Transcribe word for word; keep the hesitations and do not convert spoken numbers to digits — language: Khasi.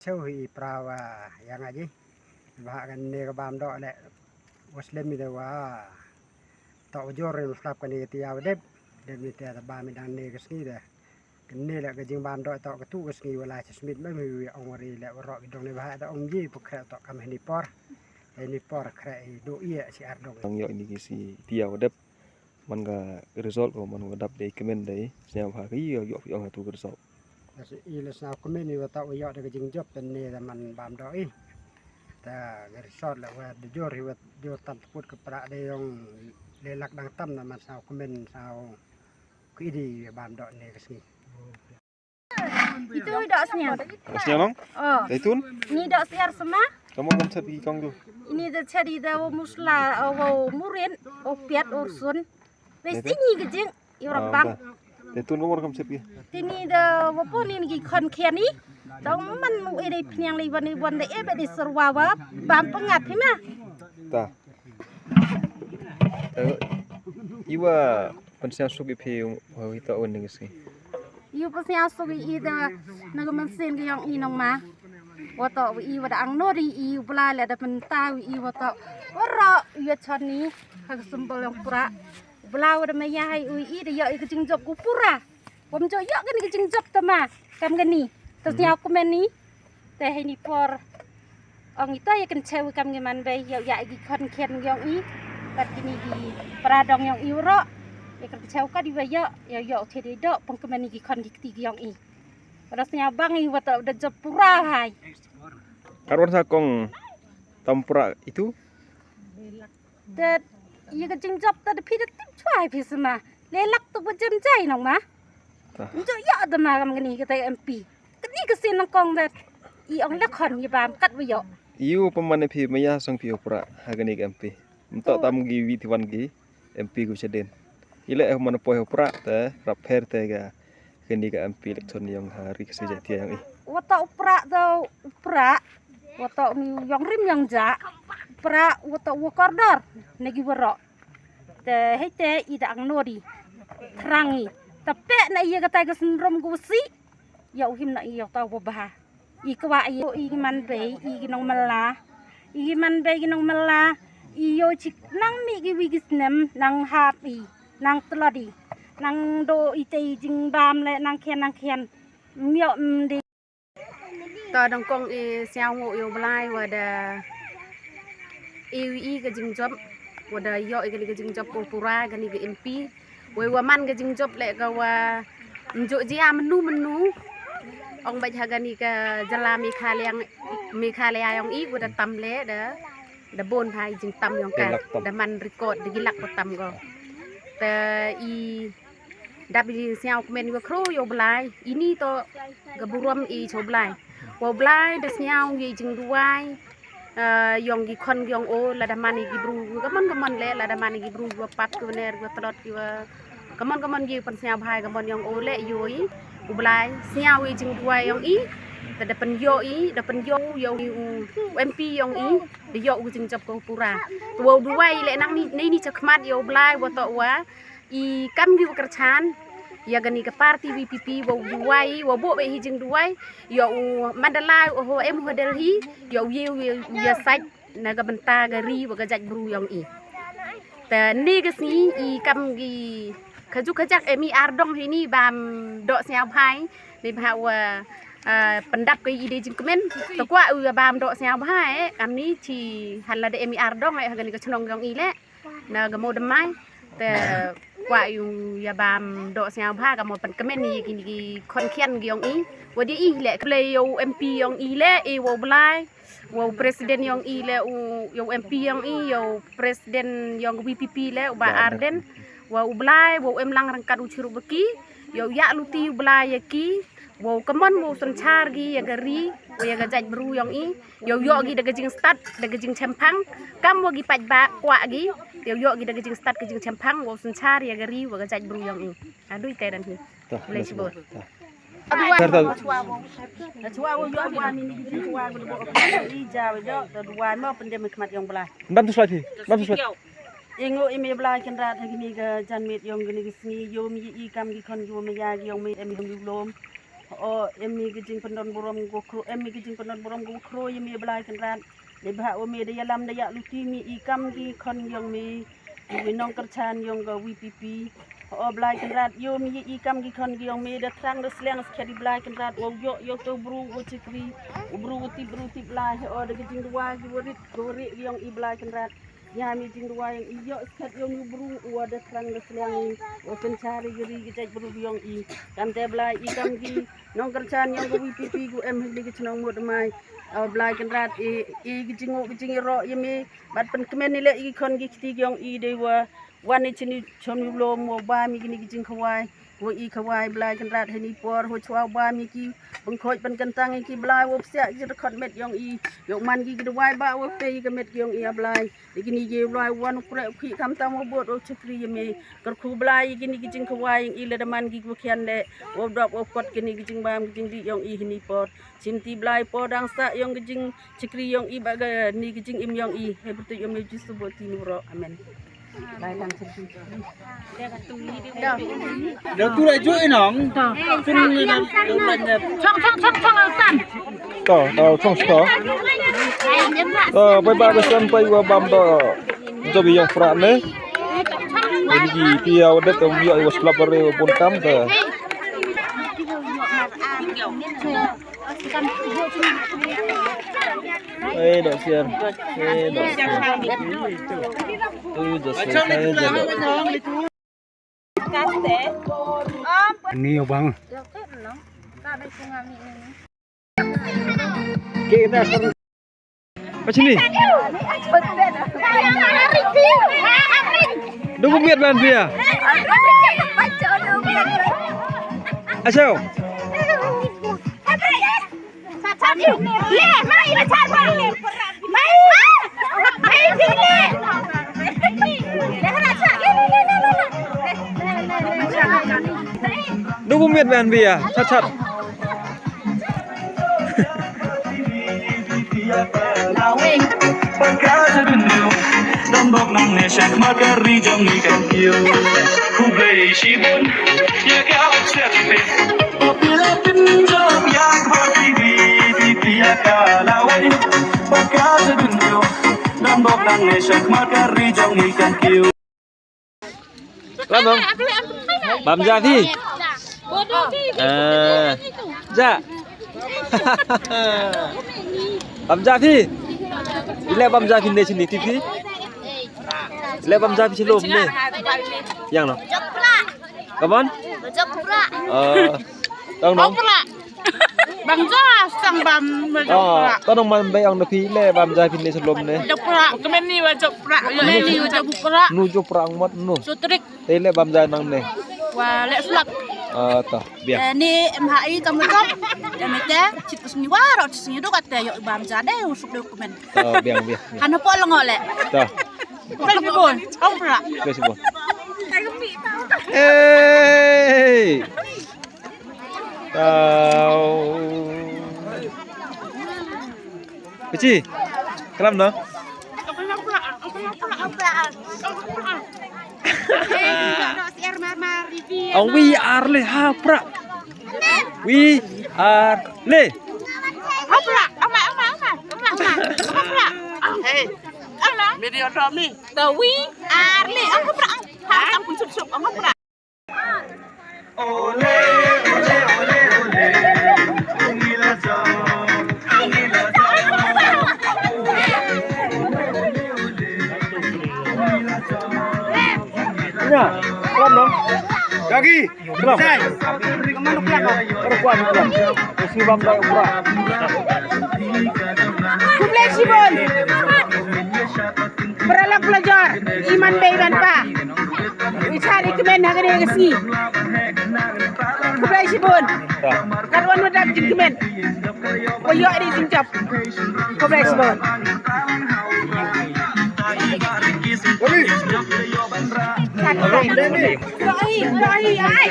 Chew hi pra wa ïa nga ji. Ba ha kane ka bam doh leh wa slem i da wa. Toh wa jur rim slap kane ka tia wa dep. Dep ni tia da bam i dang ne ka sngi da. Kane leh ka jingbam doh toh ka tu ka sngi wa la cha smit mem hi wi ong wa ri leh wa roh ki dong ne ba ha da ong ji pu khreh toh kam hini por. Hini por khreh i do i si ar dong. Tang ïoh ini ki si tia wa dep. Man ka result ko man ka dap dei kmen dei sñiaw bha ka ïoh ïoh ïoh tu ka result. Bas i la sñiaw kmen i wa tau ïoh da ka jingjop te ne da man bam doh i. Ta ka result la wa da jor i wa jor tam tput ka pra dei yong le lak dang tam na man sñiaw kmen sñiaw ki di bam doh ne ka sngi. Itu dok senior. Sñiaw nong? Oh. Dei tun? Ini dok senior sama. Kamu kam chat ki kong tu. Ini da chat i da wa musla wa murin wa piat wa sun. Wes ini ka jing i wa bang. Dei tun kamu kam chat ki. Tini da wa pon ini ki khon khian i. Tau man mu i dei pniang li wan i wan da e ba di serwa wa bam pengat hi ma. Ta. Iwa pynsñiaw suk i phi wa wi ta un ngi sngi. Iwa pynsñiaw suk i da na ka mynsiem ka yong i nong ma. Wa ta wi i wa da ang nori i u bla le da pynta wi i wa ta. Wa ro i ya chon ni ka symbol yong pra. U bla wa da ma ya hai u i da ya i ka jingjop ku pura. Wa mjo ya ka ni ka jingjop ta ma kam ka ni. Ta sñiaw ku men ni. Te hei ni por ong ito ya kan chew kam ngi man bei ya ya gi khon khian yong i. Kat kini gi pradong yong i uro ya kan chew kat iwa ya ya ya the de do pong kemen gi khon gi kti yong i. Pada snya bang i wata da jop pura hai. Karwan sa kong tam pura itu. Te ya ka jingjop ta da phi da tip chwa hai phi sma. Le lak tu ba jem jai nong ma. Njo ya da ma kam kani ka tai M P. Kani ka sin nang kong da i ong la khon i bam kat wa yo. Iu pemane phi maya sang phi opra ha kani ka M P. Mtok tam gi wi tiwan gi M P ku chaden. Ile eh mana poi opra te rap pher te ga kani ka M P election yong ha ri ka sejati yang i. Wata opra da opra wata ni yong rim yong ja opra wata wa kordor negi warok. Te hei te i da ang nori. Trang i. Te pek na iya katai ka sendrom ku si. Ya u him na iya tau wa bha. I kwa i i man bei i ki nong mela. I ki man bei ki nong mela. I yo chik nang mi ki wi ki snem nang hap i. Nang tlot i. Nang do i te i jingbam le nang khian nang khian. Myo mdi. Ta dang kong i siaw ngo i u blai wa da i wi i ka jingjop wa da yo i ka ni ka jingjop ko pura ka ni ka M P. Wei wa man ka jingjop le ka wa njo jia menu menu ong baj ha ka ni ka jala Meghalaya Meghalaya yong i wa da tam le da da bon ha i jingtam yong ka da man record da gilak wa tam ko. Ta i Dap i sñiaw kmen wa khro yow blai ini to ka burom i chow blai. Wow blai da sñiaw i jingduwai. Yong ki khon yong o lada man i ki bru ka mon ka mon le lada man i ki bru wa pap ki wa ner ki wa tlot ki wa ka mon ka mon ki pan sñiaw bhai ka mon yong o le yow i u blai sñiaw i jingduwai yong i. Da da pan yow i da pan yow yow i u M P yong i da yow u jingjop ko pura. Wow duwai le nang ni ni chakhmat yow blai wa to wa i kam ki wa kyrchan ya kani ka party V P P wa u duwai wa bo be hi jing duwai ya u mandala u ho em ho Delhi ya u ye u ya sait na ka bynta ka ri wa ka jait bru yong i. Ta ni ka sngi i kam ki ka ju ka jak em i ar dong hi ni bam dok sñiaw bhai ni bha wa pyndap ka i de jingkmen ta kwah u ya bam dok sñiaw bhai kam ni chi han la de em i ar dong ha kani ka chnong yong i le. Na ka mo demai te kwah yu ya bam dok sñiaw bha ka mo pan kmen i kini ki khon khian ki yong i wa di i le kble yow M P yong i le i wow blai wow president yong i le u yow M P yong i yow president yong V P P le u ba Arden wa u blai wow em lang rangkat u chiru baki yow ya luti u blai ya ki. Wow ka mon wow synchar ki ya ka ri wow ya ka jait bru yong i yow yoh ki da ka jingstad da ka jingchemphang kam wow ki pait ba kwah ki yow yoh ki da ka jingstad ka jingchemphang wow synchar ya ka ri wow ka jait bru yong i. Adui te dan hi. Blai chibor. Ndam tu slide hi. Ndam tu slide. Ingo imi blai kynrad ha kini ka janmiet yong kini ka sngi yom yi i kam ki khon yom ya ki yong mi em yom lom. O em i ka jingpyndonkam burom ko khro, em i ka jingpyndonkam burom ko khro ïa me Blai Kynrad. Dei ba ha o me da ïalam da ïa luti me i kam ki khon yong me. Ki nongkyrchan yong ka V P P. O Blai Kynrad, ïoh me i kam ki khon ki yong me da thrang da sliang skhet i Blai Kynrad. O ïoh ïoh to bru o chikri. O bru o tip bru tip Blai. O da ki jingduwai ki warit ki warit yong i Blai Kynrad. Ïa me jingduwai ïoh skhet ïoh me bru o da thrang da sliang i. O synshar i gri ki jait bru yong i. Kam te Blai i kam ki nongkyrchan yong ka V P P ku em hili ki chnong mut mai. O Blai Kynrad i i ki jingo ki jingi ro ïa me. Bad pynkmen i leh i ki khon ki kti yong i dei wa wan i chini chon u lom wa ba mi kini ki jingkhawai. Wa i khawai Blai Kynrad hini por ho chwa ba mi ki bengkhoj pynkyntang i ki Blai wa psiak ki rekhot met yong i. Yok man ki ki dawai ba wa pe i ka met yong i a Blai. Dei kini ki Blai wan u krek u khih khamtam u bot u chakri ïa me. Kyrkhu Blai ïa kini ki jingkhawai ïa i lada man ki wa khian leh wa dap wa kot kini ki jingbam ki jingdih yong i hini por. Shim ti Blai por dang sah ïong ki jingchakri ïong i ba kani ki jingim ïong i. Hei pyrtuit ïong me Jisu bot ti nuro. Amen. Blai tang chakri. Dau tu la ju inong. Chong chong chong chong san. To, to chong sto. To bai ba ka san bai wa bam to. Jobi ïong pra ne. Ini ki ti ya wa det wa ïong wa slap bare wa bun kam to. Eh, dok siar. Eh, dok siar. Tu just siar. Ni bang. Kita Ka chini. Duk miet ban pia. Achau. Duk miet ban pia. Chat chat. Khublei shibun ïa ka hok serte. Popular pynjop ïa ka party B B P ïa ka lawei. Paka sa dun yo. Dang bok dang nation ma ka ri jong ngi kan kiew. Lam dong. Bam ja phi. Eh, ja. Bam ja phi. Ile bam ja phi ne chini ti phi. Ile bam ja phi chilo ne. Yang no. Come on. Eh, dong dong. Bang ja sang bam ba jop pra. To nong man bai ong na phi le bam ja phi ne salom ne. Jop pra. Kmen ni ba jop pra. Kmen ni ba jop pra. Nu jop pra ang mot nu. Sutrik. Te le bam ja nang ne. Wa le slap. Ah, to bia. Ni em ha i kam jop. Em te chit kus ni wa ro chit ni do kat te yo bam ja de usuk de kmen. To bia bia. Han po long le. To. Flexible. Ong pra. Flexible. Hey. Tau. Kecil. Kelam no. Ong we are le ha pra. We are le. Ha pra. Ama ama ama ama ama pra. Hey. Ama. Video to me. The we are le. Ong pra. Ha tang pun sup sup ong pra. Ina, kelam dong. Gagi, kelam. Baru kuat kelam. Terus ngibam dah ukuran. Khublei shibun. Paralok parajor, iman bei iman pa. Wichar ikmen ha kane ka sngi. Khublei shibun. Kat wan wadap jingkmen. Wa ïoh ri jingjop. Khublei shibun. Rohi, rohi, ai.